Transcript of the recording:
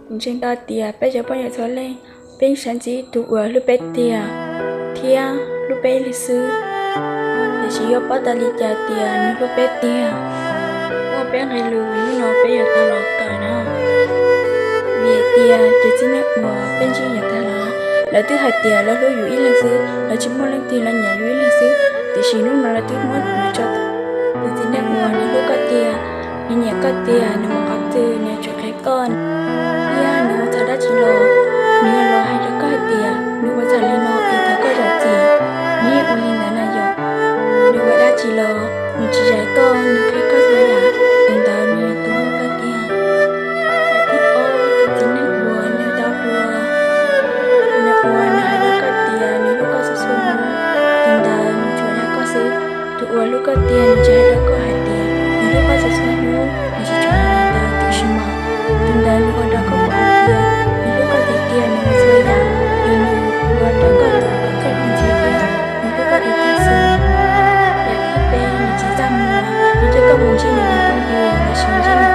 Ntseeg tau tias peb cov poj niam txhua leej, peb sawv ntxov tus uas hlub peb tiag thiab hlub peb ib leeg xwb. Tiam sis yuav paub tau li cas tias nws hlub peb tiag? Muaj peb nqe lus hnub no peb yuav tau los kawm no. Vim tias cov txiv neej uas peb ntsib yav tag los, lawv twb hais tias lawv hlub yus ib leeg xwb, lawv tsis muaj leej twg, lawv nyiam yus ib leeg xwb. Tiam sis hnub no lawv twb muab yus tso, tus txiv neej uas nws hlub koj tiag, nws nyiam koj tiag, nws mus qhov twg nws tsuas qhia koj, thiab nws ua txhaum dab tsi los nws yuav los hais rau koj hais tias nws ua txhaum li no es thov koj zam txim. Nws yeej ua li ntawd na yom. Nws ua dab tsi los nws tsis zais koj, nws qhia koj txhua yam. Tus ntawd nws yog tus hlub koj tiag. Yam thib ob, tus txiv neej uas nws do dua, nws ua nws hais rau koj tias nws hlub koj txhua txhua hnub, tus ntawd nws tsuas yog koj xwb. Tus uas hlub koj tiag nws tsis hais rau koj hais tias nws hlub koj txhua txhua hnub, nws tsis tshua hais li ntawd, tiam sis mas tus ntawd nws ua rau koj pom hais tias nws hlub koj tiag tiag, nws ua txhua yam, nws ua rau koj, koj ntxim tias nws hlub koj tiag tiag xwb. Yam thib peb, nws tsis txaj muag, nws coj koj mus ntsib nws tus phooj ywg los sis ntsib